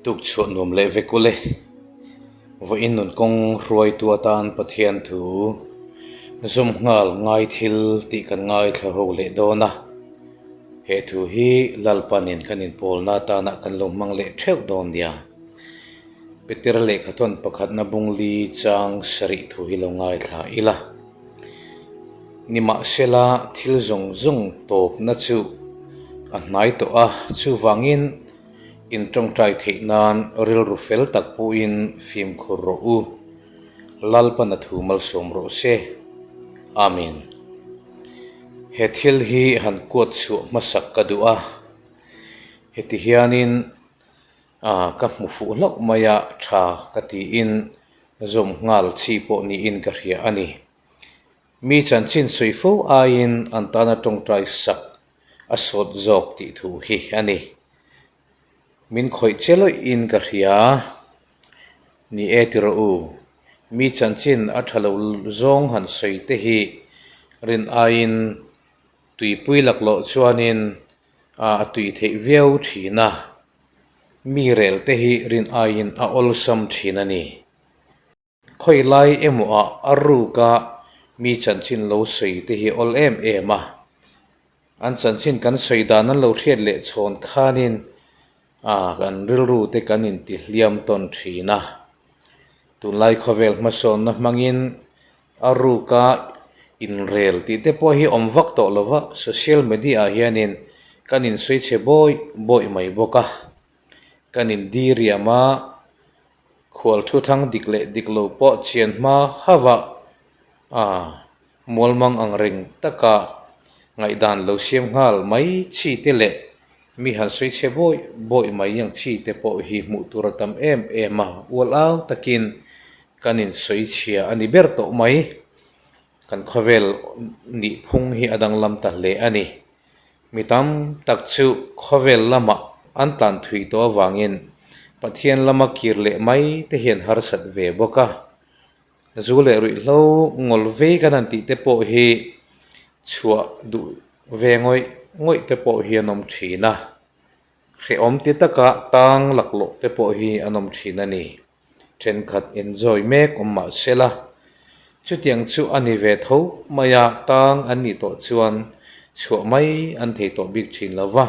Tuk chhuah nuam leh vek ule. Vawiin nun kawng hruaitu atan Pathian thu zum nghal ngai thil tih kan ngaithla ho leh dawn a. He thu hi Lalpanin kan inpawlna atana kan lo hmang leh theuh dawn nia. Peter lehkhathawn pakhatna bungli chang sarih thu hi lo ngaithla ila. Nimahsela, thil zawng zawng tawpna chu a hnai tawh a, chuvangin intawngtai theih nan rilru fel tak puhin fimkhur rawh u. Lalpana thu malsawm rawh se. Amen. He thil hi han kuat chhuah hmasak ka duh a, heti hianin ka hmu fuh hlauh mai a, tha ka tiin zawm nghal chi pawh niin ka hria a ni. Mi chanchin sawi fo aiin an tana tawngtai sak a sawt zawk tih thu hi a ni. Min khawih che lawih in ka hria. Ni e ti rawh u, mi chanchin a tha lo zawng han sawi te hi rin aiin tuipui laklawh chuanin a tui theih viau thin a, mi rel te hi rin aiin a awlsam thin a ni. Khawi lai emaw ah a ruk a mi chanchin lo sawi te hi awl em em a, an chanchin kan sawi dan an lo hriat leh chhawn khanin ah kan rilru te kan inti hliam tawn thin a. Tunlai khawvel hmasawnna hmangin a ruk a inrel tih te pawh hi awm vak tawh lo va, social media ah hianin kan insawi chhe bawih bawih mai bawk a, kan indiriam a. Khual thuthang dik leh dik lo pawh chian hma hauh a, mualmang ang reng taka ngaihdan lo siam nghal mai chi te leh mi han sawi chhe bawih bawih mai ang chi te pawh hi hmuh tur a tam em em a, ual au takin kan insawi chhia a ni ber tawh mai. Kan khawvel nihphung hi a danglam ta hle a ni. Mi tam tak chu khawvel lamah an tlan thui tawh avangin Pathian lama kir leh mai te hian harsat ve bawk a. Zu leh ruihhlo ngawl vei kan han tih te pawh hi chhuah duh ve ngawih ngawih te pawh hi an awm thin a. Hrehawm ti taka tang laklawh te pawh hi an awm thin a ni. Thenkhat enjoy mek awm mah se la, chutiang chu a ni ve tho mai a, tang an nih tawh chuan chhuah mai an thei tawh bik thin lo va.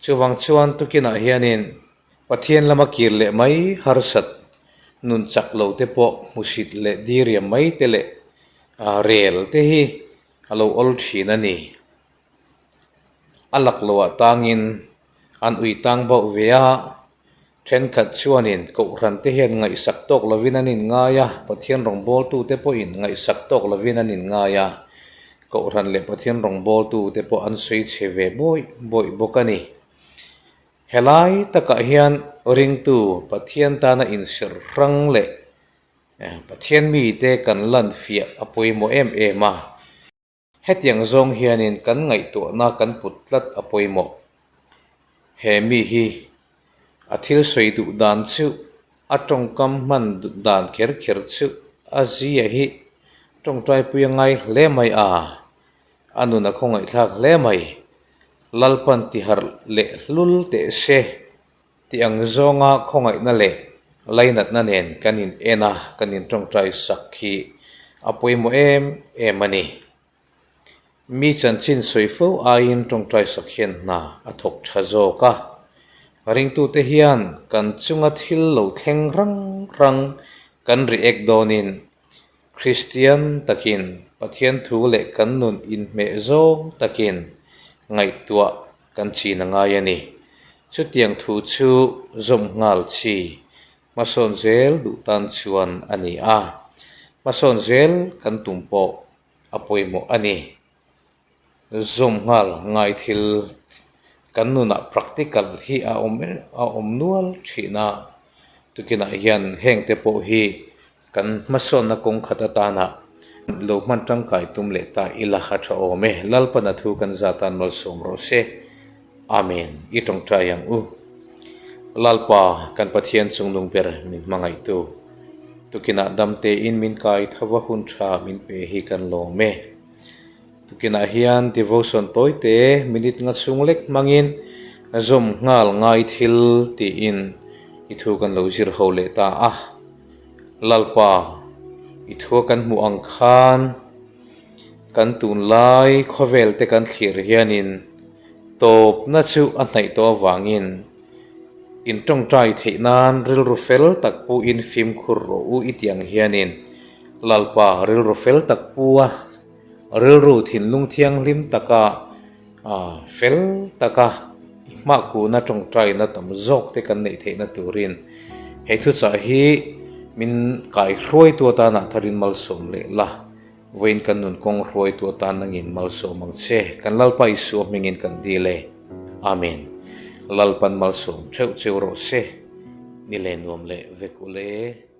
Chuvang chuan tukinah hianin Pathian lama kir leh mai harsat nun chak lo te pawh hmusit leh diriam mai te leh rel te hi a lo awl thin a ni. A lakloah tangin an ui tang bauh ve a. Thenkhat chuanin Kohhran te hian ngaihsak tawk lovin an inngai a, Pathian rawngbawltute pawhin ngaihsak tawk lovin an inngai a, Kohhran leh Pathian rawngbawltute pawh an sawi chhe ve bawih bawih bawk a ni. Helai takah hian ringtu Pathian tana insir hrang leh Pathian mite kan lan fiah a pawimawh em em a. Hetiang zawng hianin kan ngaihtuahna kan put tlat a pawimawh. He mi hi a thil sawi duh dan chu a tawngkam hman dan kher kher chu a zia hi tawngtaipui a ngai hle mai a, a nun a khawngaihthlak hle mai. Lalpan tiharh leh hlul teh se. Ti ang zawnga khawngaihna leh lainatna nen kan in en a, kan in tawngtai sak hi a pawimawh em em a ni. Mi chanchin sawi fo aiin tawngtai sak hian hna a thawk tha zawk a. Ringtute hian kan chunga thil lo thleng rang rang kan react dawnin Kristian takin Pathian thu leh kan nun inhmeh zawng takin ngaihtuah kan chin a ngai a ni. Chutiang thu chu zawm nghal chi hmasawn zel duh tan chuan a ni a, hmasawn zel kan tum pawh a pawimawh a ni. Zawm nghal ngai thil kan nunah practical hi a awm a awm nual thin a, tukinah hian hengte pawh hi Kan hmasawnna kawng khat atana lo hman tangkai tum leh ta ila a tha awm e. Lalpana thu kan za tan malsawm rawh se. Amen. I tawngtai ang u. Lalpa, kan Pathian chungnung ber min hmangaihtu. Tukinah damtein min kai thova hun tha min pe hi kan lawm e. Tukinah hian devotion tawite minute nga chhung lek hmangin zawm nghal ngai thil tiin. I thu kan lo zir ho leh ta a. Lalpa, i thua kan hmuh ang khan kan tunlai khawvel te kan thlir hianin tawpna chu a hnaih tawh avangin in tawngtai theih nan rilru fel tak puin fimkhur rawh u i tih ang hianin Lalpa rilru fel tak pu a, rilru thinlung thianghlim taka fel taka i hmahkuhna tawngtaina tam zawk te kan neih theihna turin he thuchah hi min kaihruaitu atana tharin malsawm leh la. Vawiin kan nun kawng hruaitu atan nangin malsawm ang che, kan Lalpa Isua hmingin kan dil e. Amen. Lalpan malsawm theuh cheu rawh se. Ni leh nuam leh vek ule.